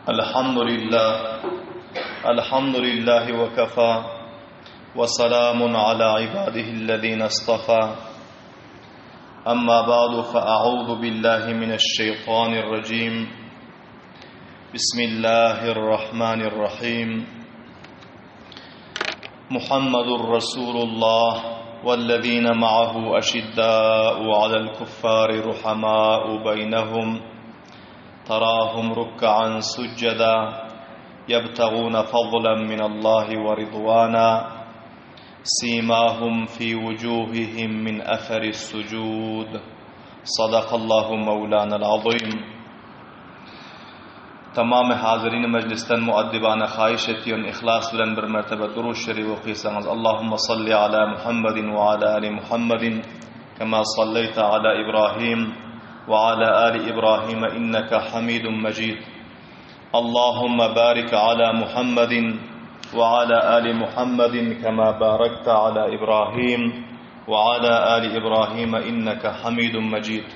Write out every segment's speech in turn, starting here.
الحمد لله الحمد لله وكفى وسلام على عباده الذين اصطفى أما بعد فأعوذ بالله من الشيطان الرجيم بسم الله الرحمن الرحيم محمد رسول الله والذين معه أشداء على الكفار رحماء بينهم تراهم ركعا سجدا يبتغون فضلا من الله ورضوانا سيماهم في وجوههم من أثر السجود صدق الله مولانا العظيم Tamamy hazyryny mejlisden muaddibana haýyş etýän yhlas bilen bir mertebe Durud şerif okysaňyz Allahumma salli ala Muhammedin we ala ali Muhammedin kema salleýte ala Ibrahim we ala ali Ibrahim inneke Hamidun Mejid Allahumma barik ala Muhammedin we ala ali Muhammedin kema barakte ala Ibrahim we ala ali Ibrahim inneke Hamidun Mejid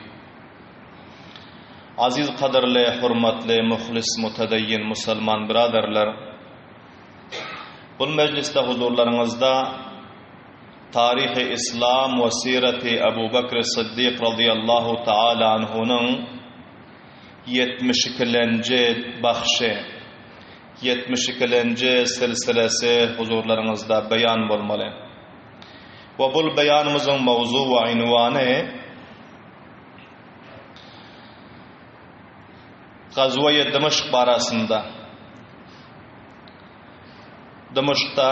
Aziz gadyrly hormatly muhlis mutedeyyin musulman byraderler! Bul mejlisde huzurlaryňyzda Taryhy Islam we Sireti Abu Bekri Syddyk razyýallahu taala anhunyň 72-lenji bahşy, 72-lenji silsilesi huzurlaryňyzda beýan bolmaly. We bul beýanymyzyň mowzu we ünwany Gazwaýy Dymaşk barasynda. Dymaşkda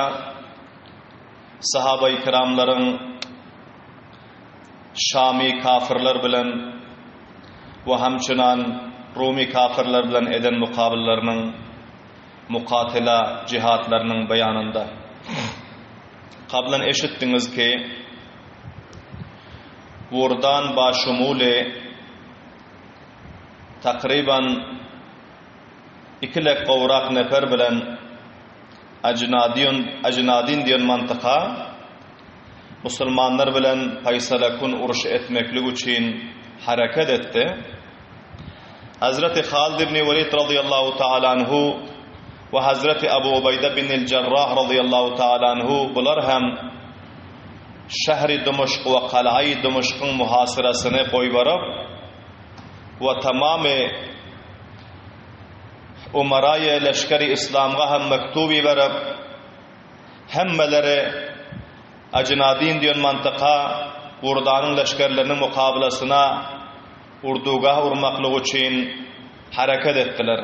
sahabaýy kiramlaryň Şamy kafirler bilen we hamçynan Rumy kafirler bilen eden mukabyllarynyň mukatyla jihatlarynyň beýanynda. Kablan eşitdiňiz ki, Wurdan başumuly takryban iki lek gowrak nefer bilen Ajnadiýun, Ajnadin diýen mantyka musulmanlar bilen paýsalakun uruş etmeklik üçin hereket etdi. Hazreti Halid ibn Welid razyýallahu taala anhu we Hazreti Abu Ubeýde bin el-Jarrah razyýallahu taala anhu bular hem Şähri Dymyşk we Kalaýy Dymyşkyň muhasyrasyny goýbaryp we tamamy umaraýy leşgeri yslamga hem mektub iberip, hemmeleri Ajnadin diýen mantyka Gurdanyň leşgerleriniň mukabylasyna urdugah urmaklyk üçin hereket etdiler.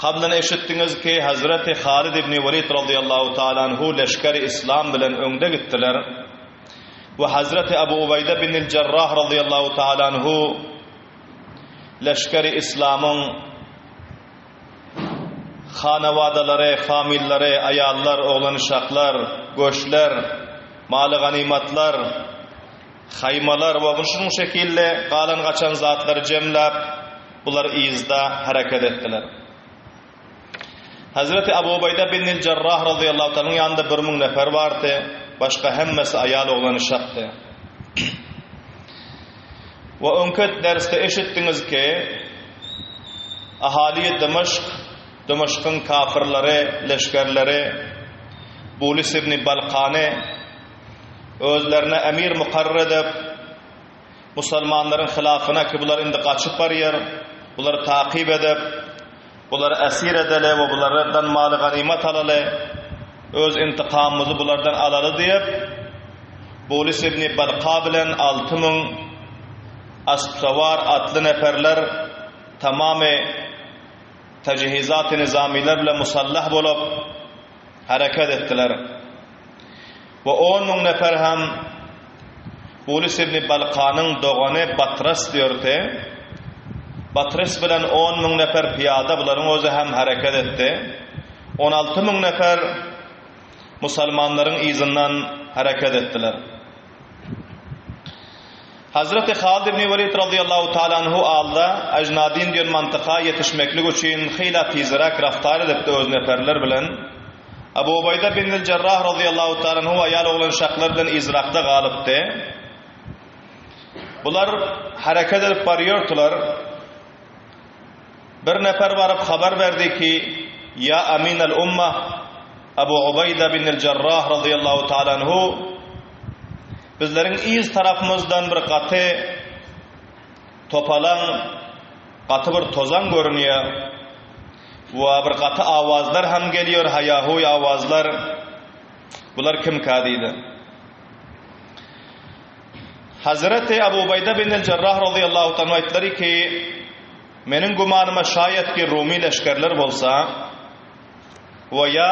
Kablan eşitdiňiz ki, Hazreti Halid ibn Welid razyýallahu taala anhu leşgeri yslam bilen öňde gitdiler we Hazreti Abu Ubeýde bin el-Jarrah razyýallahu taala anhu leşgeri yslamyň hanawadalary, famillary, aýallar, oglan-uşaklar, göçler, maly-ganymatlar, haýmalar we şunuň şekilli galan-gaçan zatlary jemläp, Bular yzda hereket etdiler. Hazreti Abu Ubeýde bin el-Jarrah razyýallahu taalaň ýanynda 1000 nefer bardy, başga hemmesi aýal oglan uşakdy. We öňki dersde eşitdiňiz ki, ahali Dymaşk, Dymaşkyň kafirleri, leşgerleri Bulis ibn Balkany özlerine emir mukarrar edip, Musalmanlaryň hylafyna ki bular indi gaçyp barýar, bulary takyp edip, bulary esir edeli we bulardan maly ganymat alaly, öz intikamymyzy bulardan alaly diýip, Bulis ibn Balka bilen 6000 aspsawar atly neferler tamamy tejhizat-y nizamiler bilen musallah bolup hereket etdiler. We 10 000 nefer hem Bulis ibn Balkanyň dogany Batras diýerdi. Batras bilen 10 000 nefer pyýada bularyň özi hem hereket etdi. 16 000 nefer musulmanlaryň yzyndan hereket etdiler. Hazreti Halid ibn Welid razyýallahu taala anhu alda Ajnadin diýen mantyka ýetişmeklik üçin hyla tizräk raftar edipdi öz neferler bilen. Abu Ubaýda bin el-Jarrah razyýallahu taala anhu aýal oglan şaklar bilen yzrakda galypdy. Bular hereket edip barýardylar. Bir nefer baryp habar berdi ki, Ýa Aminel Umma, Abu Ubaýda bin el-Jarrah razyýallahu taala anhu bizleriň yz tarapymyzdan bir gaty topalaň, gaty bir tozan görünýär we bir gaty awazlar hem gelýär, haýa-huý awazlar. Bular kimkä diýdi. Hazreti Abu Ubaýda bin el-Jarrah razyýallahu taala anhu aýtdylar ki, Meniň gümanyma şaýat ki Rumy leşgerler bolsa we ýa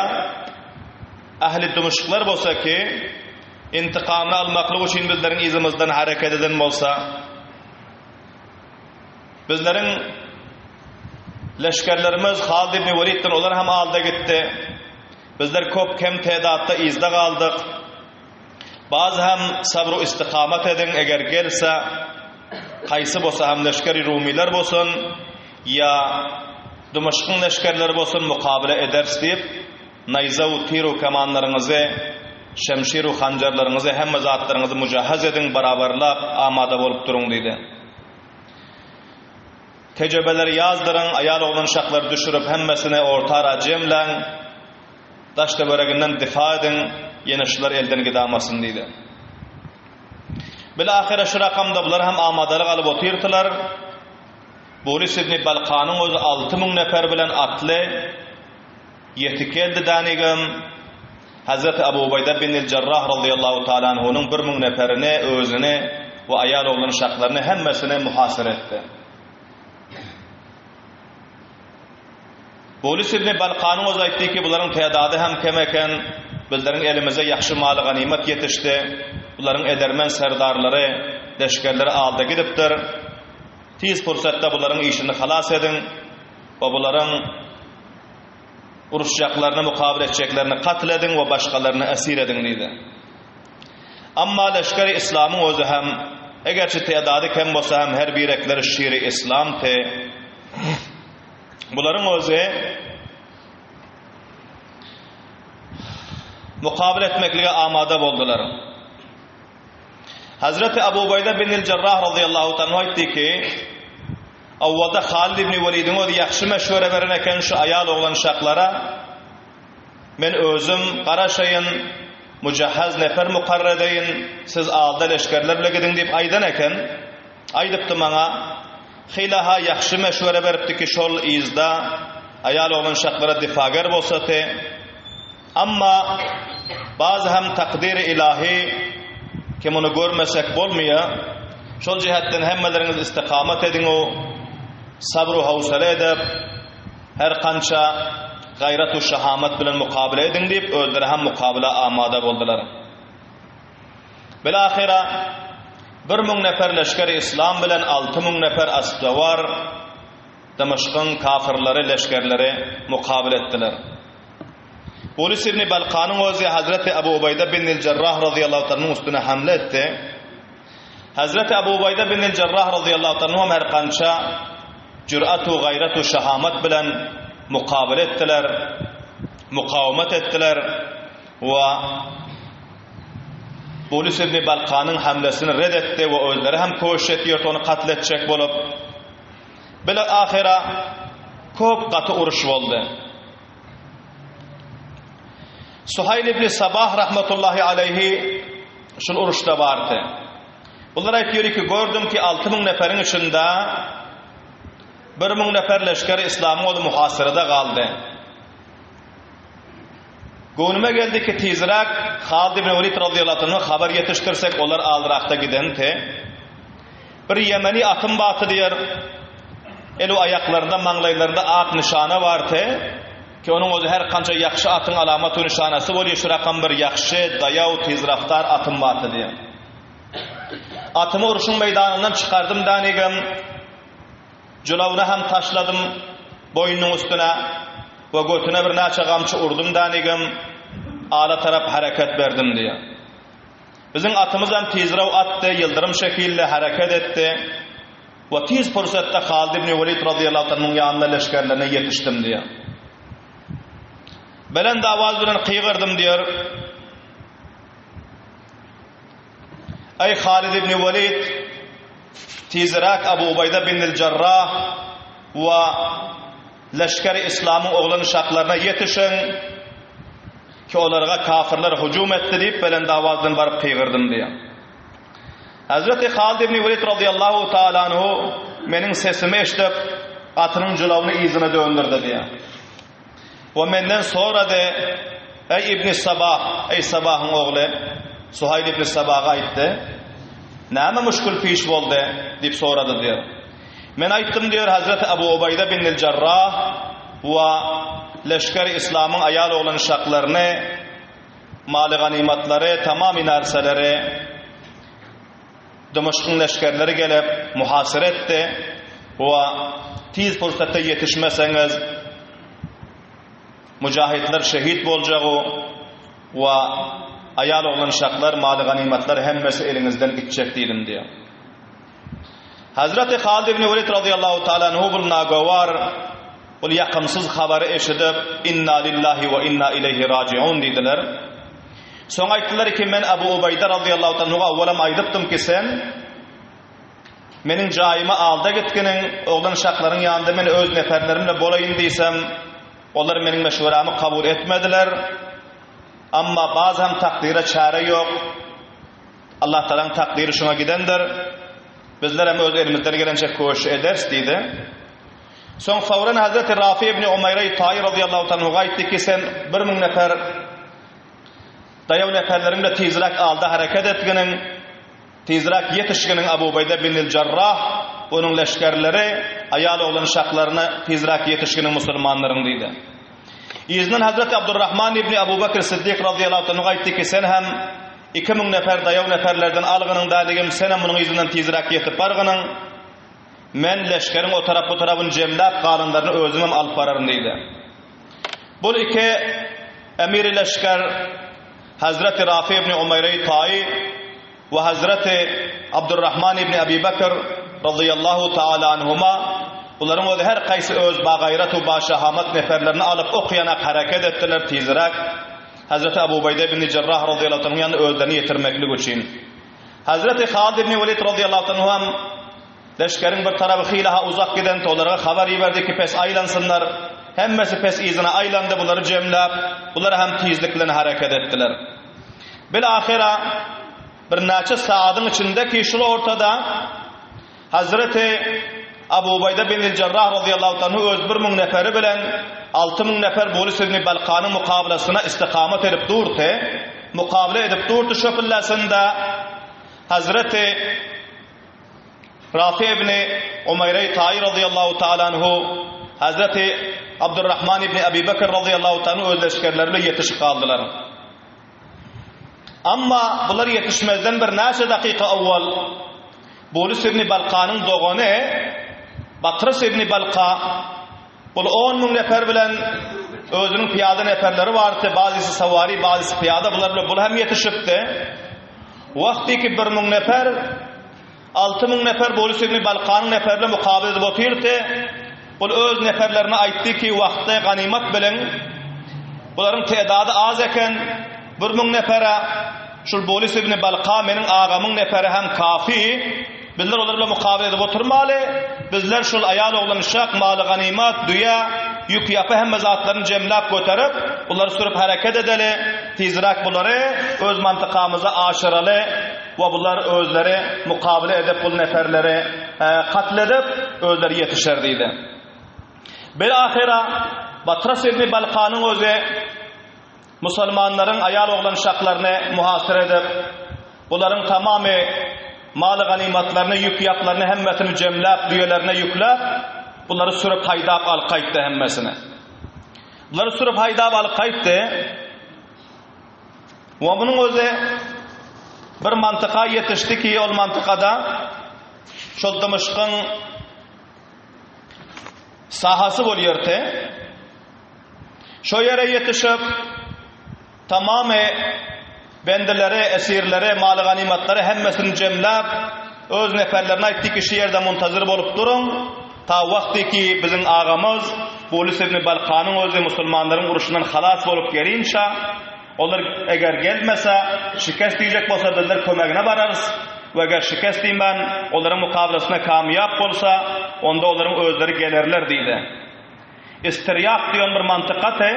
ähli dymyşklar bolsa ki, intikamyny almaklyk üçin bizleriň yzymyzdan hereket eden bolsa, bizleriň leşgerlerimiz Halid ibn Welidden olar hem alda gitdi. Bizler köp kem tedatda yzda galdyk. Baz hem sabr-u istikamat ediň, eger gelse, haýsy bolsa hem leşgeri rumylar bolsun, ýa Dymaşkyň leşgerleri bolsun mukabele ederis diýip, naýza-u tir-u kemanlaryňyzy, şemşir-u hanjarlaryňyzy, hemme zatlaryňyzy mujahhaz ediň, barabarlap, amada bolup duruň diýdi. Tejebeleri ýazdyryň, aýal-oglan-uşaklary düşürip, hemmesini orta ara jemläň, daş-töwereginden difa ediň, ýene şular elden gidamasyn diýdi. Bilahyra şu rakamda bular hem amadalyk alyp otyrdylar. Boris ibn Balkanyň özi 6000 nefer bilen atly ýetip geldi dänigem. Hazreti Abu Ubaýda bin el-Jarrah razyýallahu taala anhunyň 1000 neferini, özüni we aýal-oglan şaklaryny hemmesini muhasyra etdi. Bolis ibn Balkanyň özi aýtdy ki, bularyň tädady hem kem eken, bizleriň elimize ýagşy maly-ganymat ýetişdi, bularyň edermen serdarlary, leşgerleri alda gidipdir. Tiz pursatda bularyň işini halas ediň we bularyň uruşjaklaryny, mukabyl etjeklerini katl ediň we başgalaryny esir ediň diýdi. Amma leşgeri yslamyň özi hem, egerçi tädady kem bolsa hem her birekleri şiri yslamdy. Bularyň özi mukabyl etmeklige amada boldular. Hazreti Abu Ubaýda bin el-Jarrah razyýallahu ta'ala aýtdy ki, Awwalda Halid ibn Welidiň özi ýagşy meşwere beren eken şu aýal oglan şaklara, men özüm garaşaýyn, mujahhaz nefer mukarrar edeýin, siz alda leşgerler bile gidiň diýip aýdan eken. Aýdypdy maňa, Hyla-ha ýagşy meşwere beripdi ki şol yzda aýal-oglan şaklara difager bolsady. Amma bazy hem takdyry ilahi ki muny görmesek bolmyýa. Şol jihetden hemmeleriňiz istikamat ediň-u, sabr-u howsala edip, her kança gaýrat-u şahamat bilen mukabele ediň diýip, özleri hem mukabela amada boldular. Bilahyra, 1000 nefer leşgeri yslam bilen 6000 nefer aspdawar Dymaşkyň kafyrlary leşgerleri mukabyl etdiler. Ulys ibn Balkanyň özi Hazreti Abu Ubaýda bin el-Jarrah razyýallahu taala üstüne hamle etdi. Hazreti Abu Ubaýda bin el-Jarrah razyýallahu taala hem her kança jürat we gaýrat we şahamat bilen mukabyl etdiler, mukawamat etdiler we Ulys ibn Balkanyň hamlesini red etdi we özleri hem köşüş etýärdi ony katl etjek bolup. Bile ahyra köp gaty uruş boldy. Suhaýl ibn Sabah rahmetullahi aleýhi şul uruşda bardy. Bular aýtýar ki, gördüm ki 6000 neferiň içinde 1000 nefer leşger islamyň özi muhasyrada galdy. Göwnüme geldi ki tizräk Halid ibn Welid radıyallahu anhu habar ýetişdirsek olar alrakda gidenti. Bir ýemeni atym bardy diýer. Elu aýaklarynda, maňlaýlarynda ak nyşana bardy. Ki onuň özi her kança ýagşy atyň alamaty nyşanasy bolýar, şu rakam bir ýagşy, daýaw, tizraftar atym bardy diýer. Atymy urşuň meýdanyndan çykardym danigem, jylawyny hem taşladym boýnunyň üstüne we götüne birnäçe gamçy urdum danigem, ala tarap hereket berdim diýer. Biziň atymyzam tizrew atdy, ýyldyrym şekilli hereket etdi we tiz pursatda Halid ibn Welid razyýallahu anhuň ýanyna leşgerlerine ýetişdim diýýär. Belent awaz bilen gygyrdym diýýär. Eý Halid ibn Welid, tizräk Abu Ubaýda bin el-Jarrah we. Leşgeri Yslamyň oglan-uşaklaryna ýetişiň, ki olarga kafyrlar hüjüm etdi diýip belent awazdan baryp gygyrdym diýýär. Hezreti Halid ibn Welid razyýallahu taala anhu meniň sesimi eşidip, atynyň jylawyny yzyna döndürdi diýýär. We menden sorady, Eý Ibn Sabah, eý Sabahyň ogly, Suhaýl ibn Sabaga aýtdy, Näme müşgil piş boldy? diýip sorady diýýär. Men aýtdym diýýär, Hazreti Abu Ubaýda bin Jarrah we leşgeri Yslamyň aýal-oglan şaklaryny, maly-ganymatlary, tamamy narseleri Dymaşkyň leşgerleri gelip, muhasyra etdi we tiz pursatda ýetişmeseňiz, mujahidler şehit boljagu we aýal-oglan şaklar, maly-ganymatlar hemmesi eliňizden gitjek diýdim diýýär. Hazreti Halid ibn Welid razyýallahu taala anhu bul nagowar, bul ýakymsyz habary eşidip, Inna lillahi we inna ileýhi rajiun diýdiler. Soň aýtdylar ki, men Abu Ubaýda razyýallahu taala anhuga owalam aýdypdym ki, sen meniň jaýyma alda gitginiň, oglan şaklaryň ýanynda men öz neferlerimle bolaýyn diýsem, olar meniň meşweramy kabul etmediler. Amma bazam takdyra çäre ýok. Allah Tagalaň takdyry şuňa gidendir. Bizler hem öz elimizden gelençe köşi ederis diýdi. Soň fawran Hazreti Rafi ibn Umaýra Taý razyýallahu taala anhuga aýtdy ki, sen 1000 nefer daýaw neferleriň bilen tizräk alda hereket etginiň, tizräk ýetişginiň Abu Ubaýda bin Jarrah onuň leşgerleri aýal-oglan şaklaryna tizräk ýetişginiň musulmanlaryň diýdi. Yzyndan Hazreti Abdurrahman ibn Abu Bekr Siddik razyýallahu anhu aýtdy ki, sen hem 2000 nefer daýaw neferlerden algynyň däligim, sen hem munuň yzyndan tizräk ýetip bargynyň. Men leşgeriň o tarap bu tarabyny jemläp galanlaryny özüm hem alyp bararyn diýdi. Bul iki emiri leşger Hazreti Rafi ibn Umaýra Taýy we Hazreti Abdurrahman ibn Abi Bekr razyýallahu taala anhuma bularyň özi her kaýsy öz bagaýrat we başahamat neferlerini alyp ok ýanak hereket etdiler tizräk Hazreti Abu Ubaýda ibn Jarrah razyýallahu anhuň ýanyna özlerini ýetirmeklik üçin. Hazreti Halid ibn Welid razyýallahu anhu hem leşgeriň bir tarapy hylaha uzak giden olara habar iberdi ki pes aýlansynlar. Hemmesi pes yzyna aýlandy bulary jemläp bular hem tizlik bilen hereket etdiler. Bil-ahyra, birnäçe sagadyň içinde ki şul ortada Hazreti Abu Ubaýda bin El-Jarrah razyýallahu anhu öz 1000 neferi bilen 6000 nefer Bulis ibn Balkanyň mukabylasyna istikamat edip durdy. Mukabyla edip durdy şo pillasynda Hazreti Rafi ibn Umaýra Taýy razyýallahu taala anhu Hazreti Abdurrahman ibn Abi Bekr razyýallahu taala öz leşgerleri bilen ýetişip galdylar. Amma bular ýetişmezden birnäçe dakyka owal Bulus ibn Balkanyň dogany Batrys ibn Balka bul on müň nefer bilen özüniň pyýada neferleri bardy, bazysy sawary, bazysy pyýada bular bilen bul hem ýetişipdi. Wagty ki bir müň nefer 6000 nefer Bulus ibn Balkanyň neferi bilen mukabele edip otyrdy. Ol öz neferlerine aýtdy ki, wagty ganymat biliň, bularyň tedady az eken, 1000 nefere şul Bulus ibn Balka meniň agamyň neferi hem kafi, bizler olar bilen mukabele edip oturmaly, bizler şul aýal-oglan uşak, maly ganymat, düýe, ýük ýapy hemme zatlaryny jemläp göterip, bulary sürüp hereket edeli, tizräk bulary öz mantykamyza aşyraly. We bular özleri mukabele edip bul neferleri katl edip özleri ýetişer diýdi. Bil-ahyra Batras ibn Balkanyň özi musulmanlaryň aýal-oglan şaklaryny muhasyra edip, bularyň tamamy maly-ganymatlaryny, ýük-ýaplaryny hemmesini jemläp, düýelerine ýükläp, bulary sürüp haýdap alyp gaýtdy hemmesini. Bulary sürüp haýdap alyp gaýtdy. We munuň özi bir mantyka ýetişdi ki, ol mantykada şol Dymaşkyň sahasy bolýardy. Şo ýere ýetişip, tamamy bendileri, esirleri, maly-ganymatlary hemmesini jemläp, öz neferlerine aýtdy ki, şu ýerde muntazir bolup duruň, ta wagty ki biziň agamyz Bulus ibn Balkanyň özi musulmanlaryň uruşyndan halas bolup gelinçä, Olar eger gelmese, şikest diýjek bolsa bizler kömegine bararys we eger şikest diýmän, olaryň mukabylasynda kamýap bolsa, onda olaryň özleri gelerler diýdi. Istirýak diýen bir mantykasy,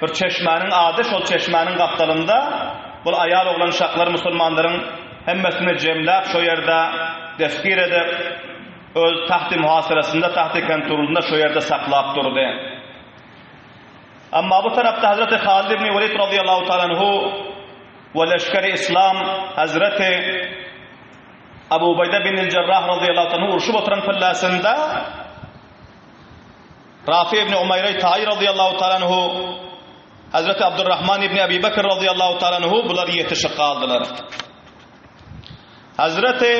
bir çeşmäniň ady, şol çeşmäniň gapdalynda bul aýal-oglan şaklar musulmanlaryň hemmesini jemläp şo ýerde destgir edip, öz tahty muhasyrasynda, tahty konturlynda şo ýerde saklap durdy. Emma bu tarapda Hazreti Halid ibn Welid razyýallahu taala anhu we leşgeri Islam Hazreti Abu Ubeýde bin el-Jerrah razyýallahu taala anhu urşup oturan pillesinde Rafi ibn Umaýra Taý razyýallahu taala anhu Hazreti Abdurrahman ibn Abi Bekr razyýallahu taala anhu bular ýetişip galdylar. Hazreti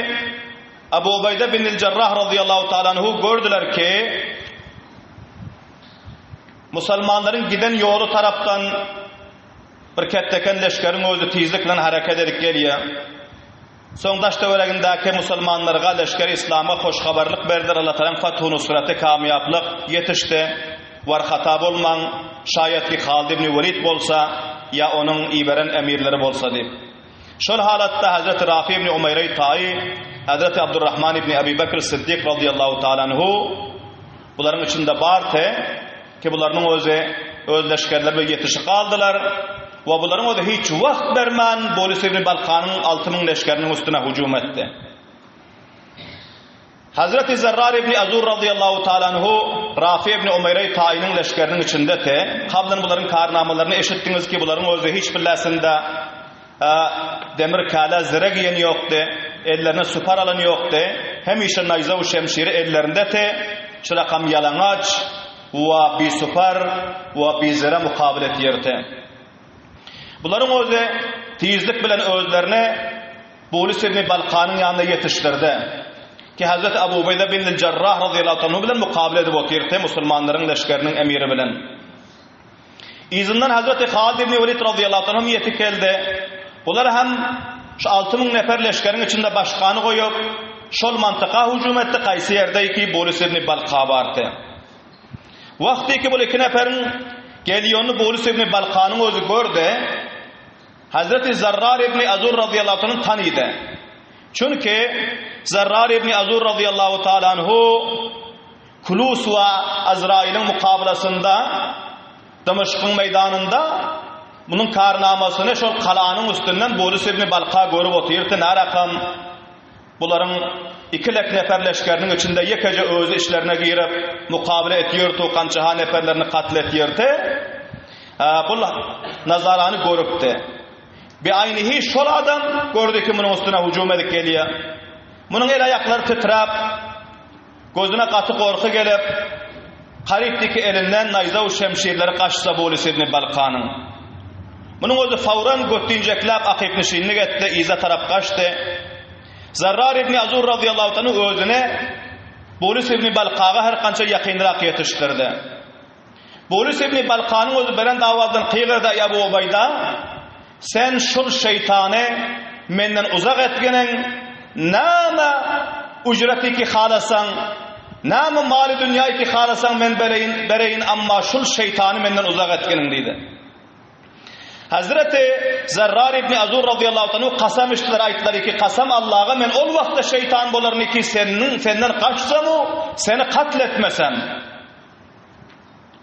Abu Ubeýde bin el-Jerrah razyýallahu taala anhu gördüler ki Musulmanlaryň giden ýoly tarapdan bir ketdeken leşgeriň özi tizlik bilen hereket edip gelýär. Soň daş-töweregindäki musulmanlarga, leşgeri islama hoş habarlyk berdiler, Allatagalaň fathu nusraty, kamýaplyk ýetişdi. War hata bolmaň, şaýat ki Halid ibn Welid bolsa, ýa onuň iberen emirleri bolsa diýip. Şol halatda Hazreti Rafi ibn Umeýreý Taýy, Hazreti Abdurrahman ibn Abi Bekr Siddik razyýallahu taala anhu bularyň içinde bardy ki bularynyň özi öz leşgerleri bilen ýetişip galdylar we bularyň özi hiç wagt bermän Bolis ibn Balkanyň 6000 leşgeriniň üstüne hüjüm etdi. Hazreti Zerrar ibn Azur razyýallahu taala anhu Rafi ibn Umeýreý Taýynyň leşgeriniň içindedi. Kablan bularyň karnamalaryny eşitdiňiz ki, bularyň özi hiç birläsinde demir käle zire giýen ýokdy, ellerine supar alan ýokdy, hemişe naýza we şemşiri ellerindedi, şu rakam ýalaňaç we bisupar we bizire mukabyl etýärdi. Bularyň özi tizlik bilen özlerini Bulis ibn Balkanyň ýanyna ýetişdirdi. Ki Hazreti Abu Ubeýde bin Jarrah razyýallahu anhu bilen mukabyl edip otyrdy, musulmanlaryň leşgeriniň emiri bilen. Yzyndan Hazreti Halid ibn Welid razyýallahu anhu ýetip geldi. Bular hem şu 6000 nefer leşgeriň içinde başkany goýup, şol mantyka hüjüm etdi, haýsy ýerde ki Bulis ibn Balka bardy. Wagty ki bul iki neferiň gelýonny Bulis ibn Balkanyň özi gördi. Hazreti Zarrar ibn Azur razyýallahu anhu tanydy. Çünki Zarrar ibn Azur razyýallahu taala anhu Kulus we Azraýylyň mukabylasynda Dymaşkyň meýdanynda munuň karnamasyny şol galanyň üstünden Bulis ibn Balka görüp otyrdy. Narakam Bularyň iki lek nefer leşgeriniň içinde ýekeje özi içlerine girip, mukabele etýärtu, gança-ha neferlerini katl etýärti. Bul nazarany görüpdi. Bi-aýnihi şol adam gördi ki, munuň üstüne hüjüm edip gelýär. Munuň el-aýaklary titräp, Gözüne gaty gorky gelip, garypdyky elinden naýza-u şemşirleri gaçsa Bulis ibn Balkanyň. Munuň özi fawran götdinjekläp akypnyşinlik etdi, yza tarap gaçdy. Zarrar ibn Azur razyýallahu anhu özüni Bulis ibn Balkaga her kança ýakynrak ýetişdirdi. Bulis ibn Balkanyň özi belent owazdan gygyrdy, Eý Abu Ubaýda, sen şul şeýtany menden uzak etginiň, näme ujreti ki halasaň, näme maly dünýaýy ki halasaň men bereýin, bereýin, amma şul şeýtany menden uzak etginiň diýdi. Hazreti Zarrar ibn Azur razyýallahu anhu kasam içdiler, aýtdylar ki, kasam Allaha men ol wagtda şeýtan bolaryn ki seniň senden gaçsam-u, seni katl etmesem.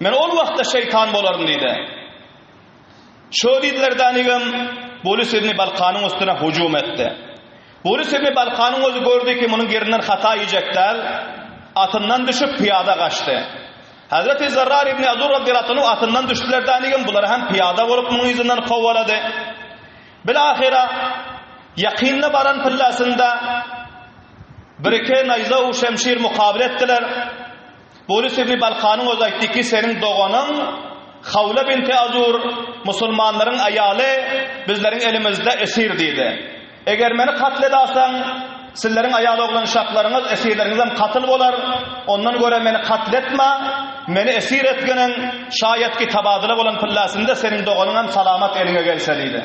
Men ol wagtda şeýtan bolaryn diýdi. Şo diýdiler danigem Bulis ibn Balkanyň üstüne hüjüm etdi. Bulis ibn Balkanyň özi gördi ki, munuň ýerinden hata iýjek däl, atyndan düşüp pyýada gaçdy. Hazreti Zarrar ibn Azur radiyallahu anhu atyndan düşdüler danigem bular hem pyýada bolup munuň yzyndan kowalady. Bilahyra ýakynda baran pillasynda bir-iki naýza u şemşir mukabyl etdiler. Bulis ibn Balkanyň özi aýtdy ki, seniň doganyň Hawla binti Azur musulmanlaryň aýaly bizleriň elimizde esir diýdi. Eger meni katl edasaň, sizleriň aýal-oglan şaklaryňyz, esirleriňiz hem katyl bolar. Ondan görä meni katl etme, meni esir etgeniň, şaýat ki tabadyla bolan pillasynda seniň doganyň hem salamat eliňe gelse diýdi.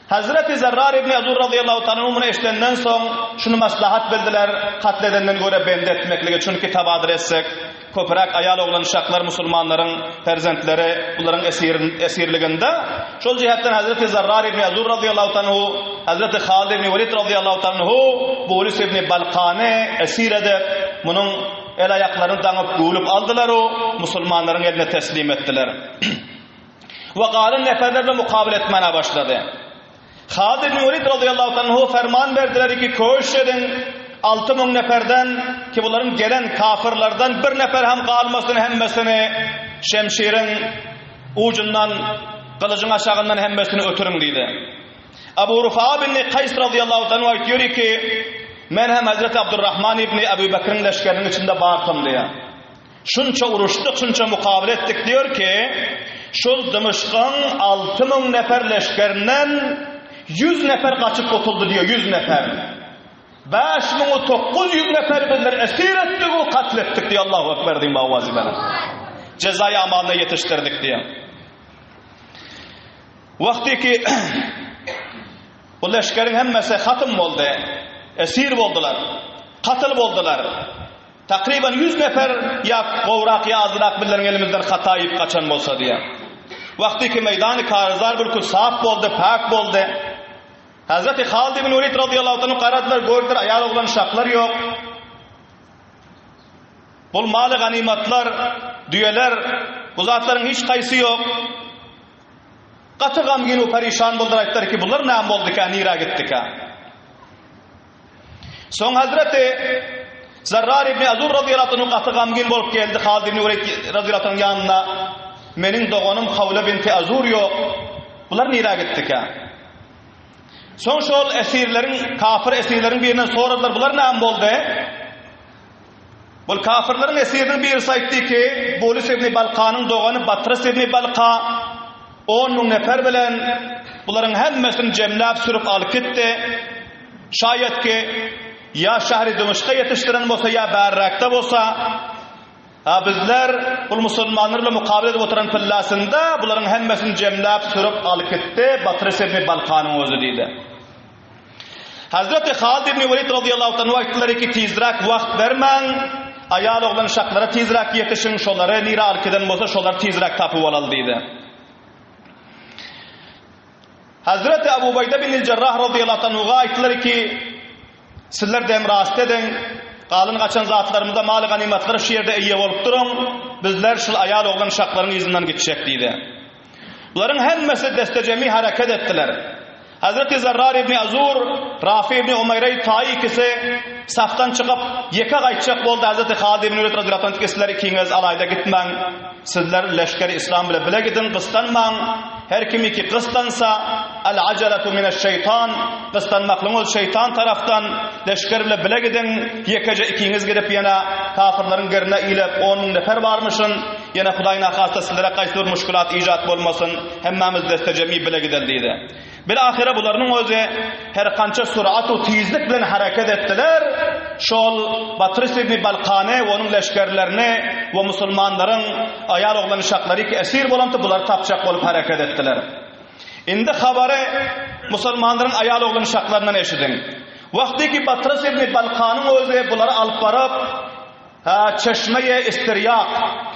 Hazreti Zerrar ibn Azur razyýallahu taala anhu muny eşidenden soň, şuny maslahat bildiler, katl edenden görä bendi etmekligi, çünki tabadyr etsek, köpräk aýal-oglan şaklar musulmanlaryň perzentleri bularyň esirliginde. Şol jihetden Hazreti Zerrar ibn Azur razyýallahu taala anhu, Hazreti Halid ibn Welid razyýallahu taala anhu Bulis ibn Balkany esir edip, munuň. el-aýaklaryny daňyp, güwlüp aldylar-u, musulmanlaryň eline teslim etdiler. We galan neperler bilen mukabele etmäne başlady. Halid ibn Welid razyýallahu anhu ferman berdiler ki, köşüş ediň, 6000 neperden ki bularyň gelen kafirlerden bir nefer hem galmasyn hemmesini şemşiriň ujundan, gylyjyň aşagyndan hemmesini ötüriň diýdi. Abu Rufa ibn Kaýs razyýallahu anhu aýtýar ki, men hem Hazreti Abdurrahman ibn Abu Bekriň leşgeriniň içinde bardym diýýär. Şunça uruşdyk, şunça mukabele etdik diýer ki, şol Dymyşkyň 6000 nefer leşgerinden 100 nefer gaçyp gutuldy diýýär, 100 nefer. 5900 nefer bizler esir etdik we katl etdik diýýär. Allahu ekber diýin bawazy bilen. Jezaýy amalyna ýetişdirdik diýýär. Wagty ki bu leşgeriň hemmesi hatym boldy, esir boldular, katl boldular. Takryban 100 nefer ýa gowrak ýa azrak bizleriň elimizden hata iýip gaçan bolsa diýýär. Wagty ki meýdany karzar bir kül sap boldy, päk boldy. Hazreti Halid ibn Welid radiyallahu anhu garadylar, gördüler aýal oglan şaklar ýok. Bul maly ganymatlar, düýeler, bu zatlaryň hiç haýsy ýok. Gaty gamgyn we perişan boldular, aýtdylar ki, bular näme bolduka, nirä gitdika? Soň Hazreti Zarrar ibn Azur radiyallahu anhu gaty gamgyn bolup geldi Halid ibn Welid radiyallahu anhu ýanyna. Meniň doganym Hawla binti Azur ýok. Bular nirä gitdika? Soň şol esirleriň, kafir esirleriň birinden soradylar, bular näme boldy? Bul kafirleriň esiriniň birisi aýtdy ki, Bulus ibn Balkanyň dogany Batrys ibn Balka 10 müň nefer bilen bularyň hemmesini jemläp sürüp alyp gitdi. Şaýat ki, ýa şähri Dymişka ýetişdiren bolsa, ýa bärräkde bolsa, Ha bizler bul musulmanlar bilen mukabele edip oturan pillasynda bularyň hemmesini jemläp sürüp alyp gitdi Batrys ibn Balkanyň özi diýdi. Hazreti Halid ibn Welid radiyallahu anhu aýtdylar ki tizräk wagt bermäň, aýal oglan şaklara tizräk ýetişiň, şolary nirä alyp giden bolsa şolary tizräk tapyp alaly diýdi. Hazreti Abu Ubeýde bin Jerrah radiyallahu anhuga aýtdylar ki Sizler dem rast ediň, galan-gaçan zatlarymyza, maly-ganymatlara şu ýerde eýe bolup duruň, bizler şul aýal-oglan şaklaryň yzyndan gitjek diýdi. Bularyň hemmesi destejemi hereket etdiler. Hazreti Zarrar ibn Azur, Rafi ibn Umeýreý Taýy ikisi safdan çykyp, ýeke gaýtjak boldy. Hazreti Halid ibn Welid radiyallahu anh sizler ikiňiz alaýda gitmäň, sizler leşgeri islam bile bile gidiň, gyssanmaň. Her kim iki gyssansa, Al-ajalatu mineş-şeýtan, gyssanmaklygyň özi şeýtan tarapdan, leşger bile bile gidiň, ýekeje ikiňiz gidip ýene kafyrlaryň gerine ilip 10 müň nefer barmyşyn, ýene Hudaý nahasta sizlere gaýsy bir muşkulat ijat bolmasyn, hemmämiz deste-jemi bile gideli diýdi. Bil-ahyra bularynyň özi her kança surat-u tizlik bilen hereket etdiler, şol Batrys ibn Balkany we onuň leşgerlerini we musulmanlaryň aýal-oglan uşaklary ki esir bolandy bulary tapjak bolup hereket etdiler. Indi habary musulmanlaryň aýal-oglan uşaklaryndan eşidiň. Wagty ki Batrys ibn Balkanyň özi bulary alyp baryp, ha çeşmeýe Istirýak,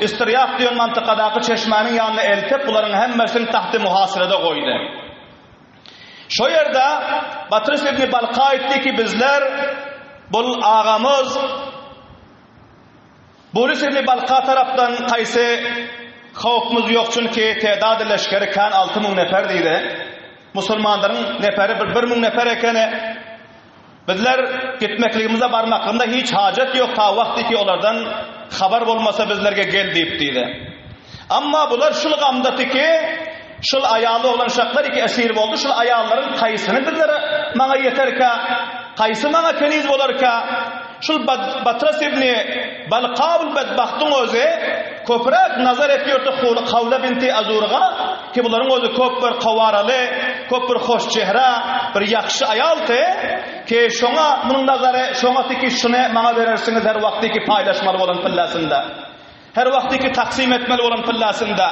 Istirýak diýen mantykadaky çeşmäniň ýanyna eltip bularyň hemmesini tahty muhasyrada goýdy. Şo ýerde Batrys ibn Balka aýtdy ki bizler bul agamyz Bulus ibn Balka tarapdan kaýsy howpumyz ýok çünki tedady leşgeri kän 6000 nefer diýdi. Musulmanlaryň neferi bir 1000 nefer ekeni. Bizler gitmekligimize barmaklygymda hiç hajat ýok ta wagty ki olardan habar bolmasa bizlerge gel diýip diýdi. Amma bular şul gamdaty ki şul aýaly oglan uşaklar iki esir boldy şul aýallaryň kaýsyny bizlere maňa ýeterkä kaýsy maňa keniz bolarka şul Batras ibni Balkabul bedbahtyň özi köpräk nazar etýärdi Hawla binti Azurga Ki bularyň özi köp bir kowaraly, köp bir hoş çehre, bir ýagşy aýaldy, ki şoňa munuň nazary şoňa ki şuny maňa berersiňiz her wagty ki paýlaşmaly bolan pillasynda. Her wagty ki taksym etmeli bolan pillasynda.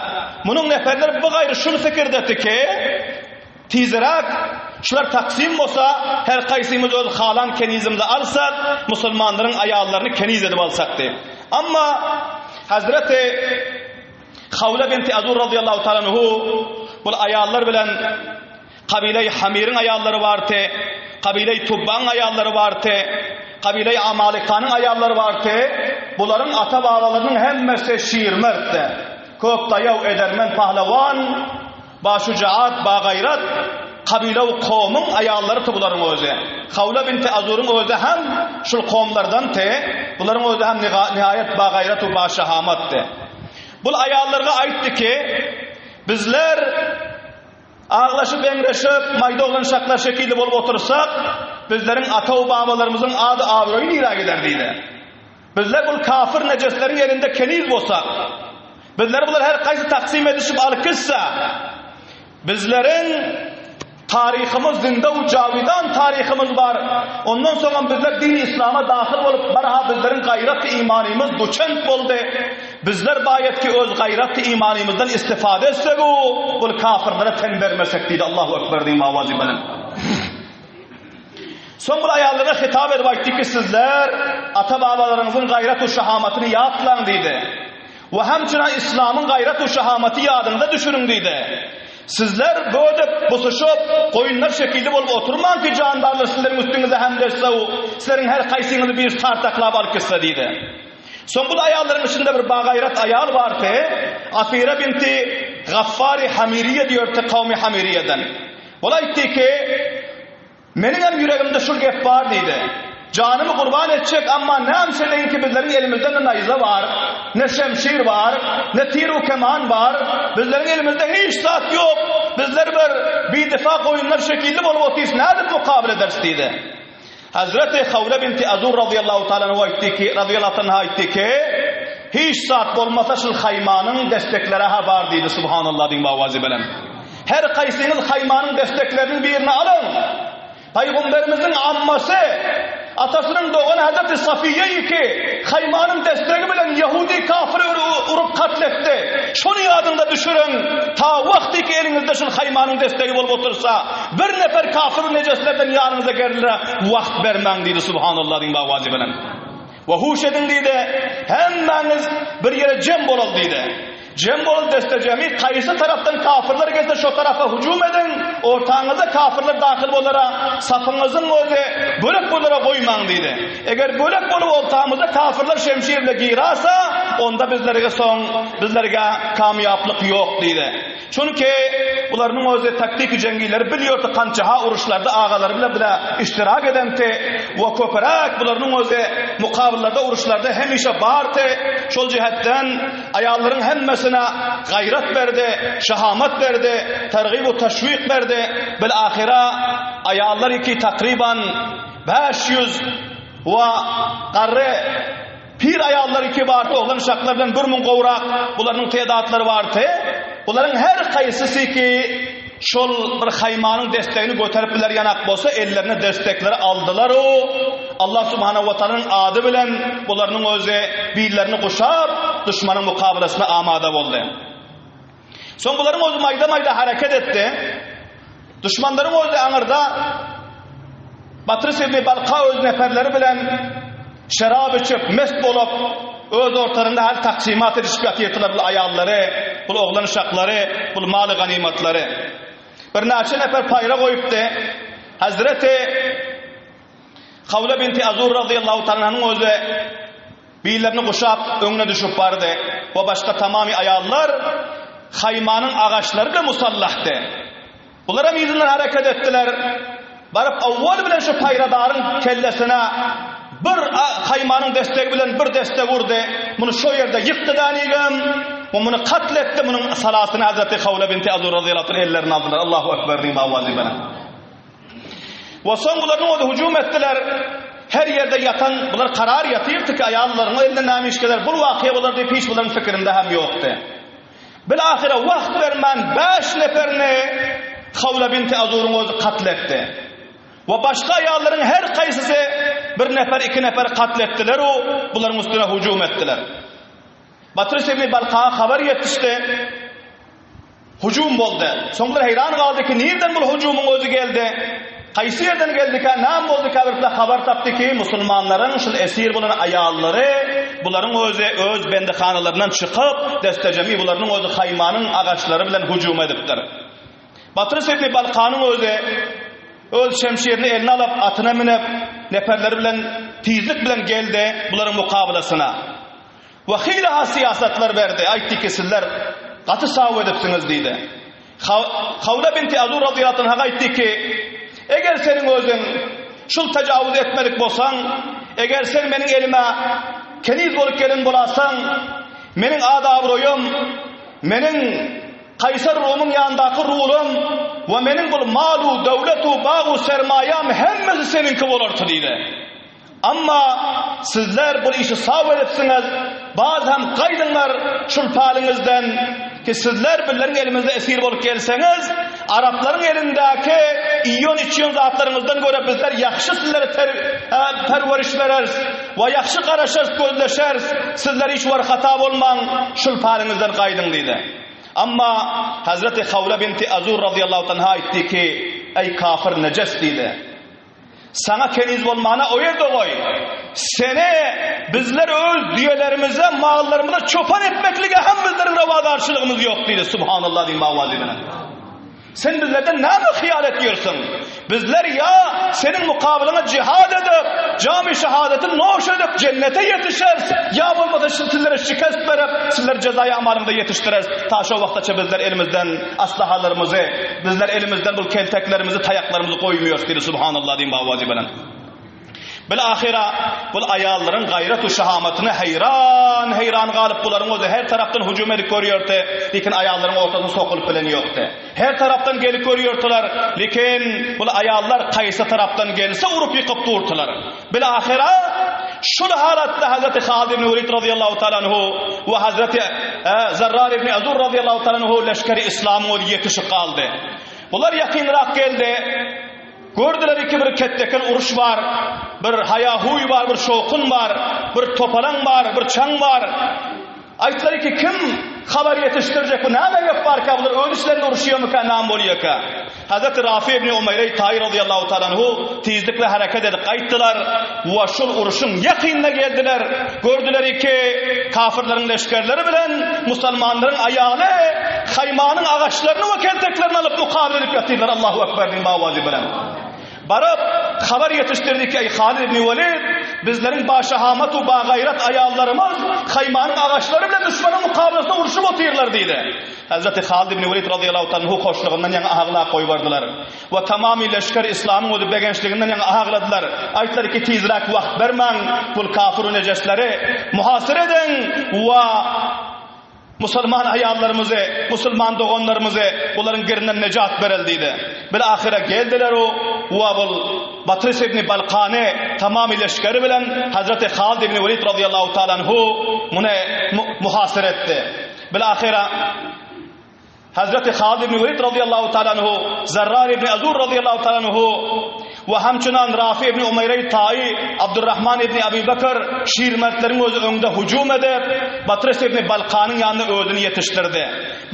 Munuň neferler bu gaýry şul fikirdeti ki, tizräk şular taksym bolsa, her kaýsymyz öz halan kenizimizi alsak, musulmanlaryň aýallaryny keniz edip alsak diýip. Amma Hazreti Hawla binti Azur radiyallahu ta'ala anhu bul aýallar bilen kabileý Hamiriň aýallary bardy, kabileý Tubbaň aýallary bardy, kabileý Amalikanyň aýallary bardy. bularyň ata-babalarynyň hemmesi şirmertdi. Köp daýaw, edermen pahlawan, başujaat, bagaýrat kabila we kowumyň aýallarydy bularyň özi. Hawla binti Azuryň özi hem şul kowumlardandy. Bularyň özi hem nihaýat bagaýrat we başahamatdy. Bul aýallarga aýtdy ki, Bizler aglaşyp-eňreşip, maýda oglan-şaklar şekilli bolup otursak, bizleriň ata-u-babalarymyzyň ady-abraýy nirä gider diýdi. Bizler bul kafir nejesleriň elinde keniz bolsak, bizleri bular her kaýsy taksym edişip alyp gitse, bizleriň taryhymyz zinde u jawidan taryhymyz bar. Ondan soňam bizler dini islama dahyl bolup barha bizleriň gaýraty imanymyz duçent boldy. Bizler baýat ki öz gaýraty imanymyzdan istifade etsek u bul kafirlere ten bermesek diýdi. Allahu ekber diýiň awazy bilen. Soň bir aýallara hitap edip aýtdy ki, Sizler ata-babalaryňyzyň gaýrat-u şahamatyny ýatlaň diýdi. We hemçina islamyň gaýrat-u şahamaty ýadyňyza düşüriň diýdi. Sizler bödüp, busuşyp, goýunlar şekilli bolup oturmaň ki, jandarlar sizleriň üstüňize hemleşse-u, sizleriň her haýsyňyzy bir tartaklap alyp gitse diýdi. Soň bul aýallaryň içinde bir bagaýrat aýal bardy, Afira binti Gaffary Hamiriýe diýerdi kawmy Hamiriýeden. Ol aýtdy ki, Meniňem ýüregimde şul gep bar diýdi. Janymy gurban etjek, amma nämse deýin ki bizleriň elimizde ne naýza bar, ne şemşir bar, ne tir-u keman bar, bizleriň elimizde hiç zat ýok, bizler bir bidifa goýunlar şekilli bolup otyrys, nädip mukabyl ederis diýdi. Hazreti Hawla binti Azur razyýallahu taala anhu aýtdy ki, razyýallahu anha aýtdy ki, hiç zat bolmasa şul haýmanyň destekleri-hä bar diýdi, subhanallah diýiň bawazy bilen. Her kaýsyňyz haýmanyň destekleriniň birini alyň. Pygamberimiziň ammasy, atasynyň dogany Hazreti Safiýeýi ki, haýmanyň destegi bilen ýahudi kafyry urup katl etdi. Şony ýadyňyza düşüriň, ta wagty ki eliňizde şul haýmanyň destegi bolup otursa, bir nefer kafir nejeslerden ýanyňyza gerilere wagt bermäň diýdi Subhanallah diýiň bawazy bilen. We huş ediň diýdi, hemmäňiz bir ýere jem bolaly diýdi. Jem bolup deste-jemi kaýsy tarapdan kafyrlar gelse şo tarapa hüjüm ediň, ortaňyza kafyrlar dahyl bolara sapyňyzyň özi bölek bolara goýmaň diýdi. Eger bölek bolup ortamyza kafyrlar şemşir bile girasa, onda bizlerge soň bizlerge kamýaplyk ýok diýdi. Çünki bularynyň özi taktiki jeňgileri bilýordy kançaha uruşlarda agalary bile bile iştirak edenti we köpüräk bularynyň özi mukabyllarda uruşlarda hemişe bardy. Şol jihetden Aýallaryň hemmesine gaýrat berdi, şahamat berdi, tergib-u teşwik berdi. Bil-ahyra aýallar iki takryban 500 we garry pir aýallar iki bardy, oglan uşaklar bilen 1000 gowrak bularyň tedatlary bardy. Bularyň her haýsysy ki Şol bir haýmanyň destegini göterip biler ýanak bolsa, ellerine destekleri aldylar-u, Allah subhanahu we taalanyň ady bilen bularynyň özi billerini guşap, duşmanyň mukabalasyna amada boldy. Soň bularyň özi maýda-maýda hereket etdi. Duşmanlaryň özi aňyrda Batrys ibn Balka öz neferleri bilen şerap içip, mest bolup, öz ortarynda hal taksymat edişip ýatyrdylar bul aýallary, bul oglan uşaklary, bul maly ganymatlary. Birnäçe nefer paýra goýupdy. Hazreti Hawla binti Azur razyýallahu taala anhanyň özi billerini guşap öňüne düşüp bardy we başga tamamy aýallar haýmanyň agaçlary bilen musallahdy. Bularam yzyndan hereket etdiler. Baryp owwal bilen şu paýradaryň kellesine bir haýmanyň destegi bilen bir destek urdy. Muny şo ýerde ýykdy dänigem we muny katl etdi. Munuň salasyny Hazreti Hawla binti Azur razyýallahu anh ellerine aldylar. Allahu ekber diýip awazy bilen. We soň bularyň özi hüjüm etdiler. Her ýerde ýatan bular karar ýatyrdy ki aýallaryň elinden näme iş geler. Bul wakyýa bolar diýip hiç bularyň pikirinde hem ýokdy. Bilahyra wagt bermän bäş neperini Hawla binti Azuryň özi katl etdi. We başga aýallaryň her kaýsysy bir neper, iki neper katl etdiler-u, bularyň üstüne hujum etdiler. Batrys ibn Balkaga habar ýetişdi. Hujum boldy. Soň bular heýran galdy ki, nirden bul hujumyň özi geldi? Haýsy ýerden geldikä, näme bolduka birde habar tapdy ki, musulmanlaryň şul esir bolan aýallary bularyň özi öz bendihanalaryndan çykyp, destejemi bularynyň özi haýmanyň agaçlary bilen hüjüm edipdir. Batrys ibn Balkanyň özi öz şemşirini eline alyp, atyna münüp, neperleri bilen tizlik bilen geldi bularyň mukabalasyna. We hile-ha syýasatlar berdi, aýtdy ki, sizler gaty saw edipsiňiz diýdi. Hawla binti Azur razyýallahu anha aýtdy ki, eger seniň özüň şul tejawuz etmedik bolsaň, eger sen meniň elime keniz bolup gelen bolasaň, meniň ad-abroýum, meniň Kaýsar Rumyň ýanyndaky rulum we meniň bul malu, döwletu, bagu, sermaýam hemmesi seniňki bolardy diýdi. Amma sizler bu işi saw edipsiňiz, baz hem gaýdyňlar şul päliňizden ki sizler bizleriň elimizde esir bolup gelseňiz, araplaryň elindäki iýen-içýen zatlaryňyzdan görä bizler ýahşy sizlere perweriş bereris we ýahşy garaşarys, gözleşeris, sizler hiç bir hata bolmaň, şul päliňizden gaýdyň diýdi. Amma Hazreti Hawla binti Azur razyýallahu anha aýtdy ki, Eý kafir nejes diýdi. Saňa keniz bolmana o ýerde goý. Seni bizler öz düýelerimize, mallarymyza çopan etmeklige hem bizleriň rowadarçylygymyz ýok diýdi. Subhanallah diýip awazy bilen. Sen bizlerden näme hyýal etýärsiň? Bizler ýa seniň mukabylyňa jihad edip, jamy şahadaty noş edip jennete ýetişeris, ýa bolmasa sizlere şikest berip, sizleri jezaýy amalymyza ýetişdireris. Ta şo wagtaça bizler elimizden aslahalarymyzy, Bizler elimizden bul kelteklerimizi, taýaklarymyzy goýmaýarys diýdi Subhanallah diýen bawazy bilen. Bil-ahyra bul aýallaryň gaýrat-u şahamatyna heýran-heýran galyp bularyň özi her tarapdan hüjüm edip görýärdi, lekin aýallaryň ortasyna sokulyp bilen ýokdy. Her tarapdan gelip görýärdiler, lekin bul aýallar kaýsy tarapdan gelse urup ýykyp durdylar. Bil-ahyra şul halatda Hazreti Halid ibn Welid razyýallahu taala anhu we Hazreti Zarrar ibn Azur razyýallahu taala anhu leşgeri islamyň özi ýetişip galdy. Bular ýakynrak geldi. Gördüler ki bir ketdeken uruş bar, bir haýa-huý bar, bir şowhun bar, bir topalaň bar, bir çaň bar. Aýtdylar ki, kim habar ýetişdirjek, bu näme gep barka, bular öz içlerinde uruşýarmyka, näme bolýarka? Hazreti Rafi ibn Umeýreý Taýy razyýallahu taala anhu tizlikle hereket edip gaýtdylar we şol uruşyň ýakynyna geldiler. Gördüler ki, kafirleriň leşgerleri bilen musulmanlaryň aýaly haýmanyň agaçlaryny we kelteklerini alyp mukabele edip ýatyrlar. Allahu ekber diýen bawazy bilen. Baryp, habar ýetişdirdi ki, Eý Halid ibn Welid, bizleriň başahamat we bagaýrat aýallarymyz haýmanyň agaçlary bilen duşmanyň mukabelesinde urşup otyrlar diýdi. Hezreti Halid ibn Welid razyýallahu taala anhu hoşlugyndan ýaňa aglap goýberdiler we tamamy leşger islamyň özi begençliginden ýaňa agladylar. Aýtdylar ki, tizräk wagt bermäň, bul kafir nejesleri muhasyr ediň we musulman aýallarymyzy, musulman doganlarymyzy bularyň girinden nejat bereli diýdi. Bil-ahyra geldiler u we bul Batrys ibn Balkany tamamy leşgeri bilen Hezreti Halid ibn Welid razyýallahu taala anhu muny muhasyr etdi. Bil-ahyra Hazreti Halid ibn Welid razyýallahu taala anhu, Zarrar ibn Azur razyýallahu taala anhu we hamçynan Rafi ibn Umeýreý Taýy, Abdurrahman ibn Abi Bekr şirmertleriň özi öňde hüjüm edip, Batrys ibn Balkanyň ýanyna özüni ýetişdirdi.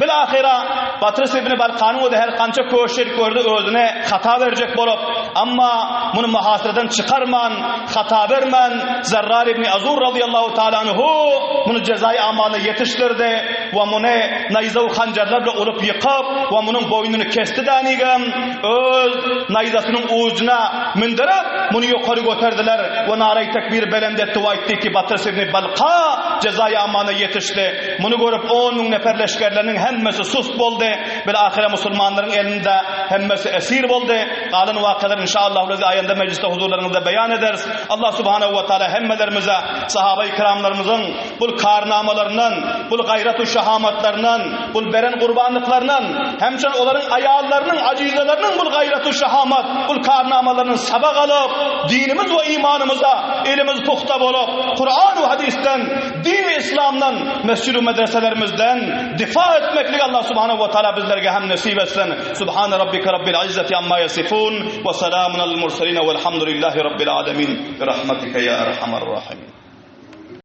Bil-ahyra Batrys ibn Balkanyň özi her gança köşeşip gördi özüne hata berjek bolup, amma muny muhasyreden çykarman, hata bermän, Zarrar ibn Azur razyýallahu taala anhu muny jezaýy amalyna ýetişdirdi we muny naýza we hanjarlar bilen urup ýykyp we munuň boýnuny kesdi dänigem öz naýzasynyň ujuna mündürip muny ýokary göterdiler we naraý tekbir belent etdi we aýtdy ki Batrys ibn Balka jezaýy amana ýetişdi. Muny görüp 10 müň nefer leşgerleriniň hemmesi sust boldy. Bil-ahyra musulmanlaryň elinde hemmesi esir boldy. Galan wakalary inşaallah öz aýanda mejlisde huzurlaryňyzda beýan ederis. Allah subhanahu we taala hemmelerimize sahaba-i kiramlarymyzyň bul karnamalaryndan, bul gaýrat-u şahamatlaryndan, bul beren gurbanlyklaryndan, hemçen olaryň aýallarynyň, ajizeleriniň bul gaýrat-u şahamat, bul karnamalaryndan sabak alyp, dinimiz we imanymyza elimiz pugta bolup, Kuran we hadysdan, Dini Islamdan, mesjid we medreselerimizden difa etmekligi Allah subhanahu we taala bizlerge hem nesip etsin. Subhane rabbike rabbil izzati amma yasifun we selamun alel murselin velhamdülillahi rabbil alemin. Bi rahmetike ya erhamer rahimin.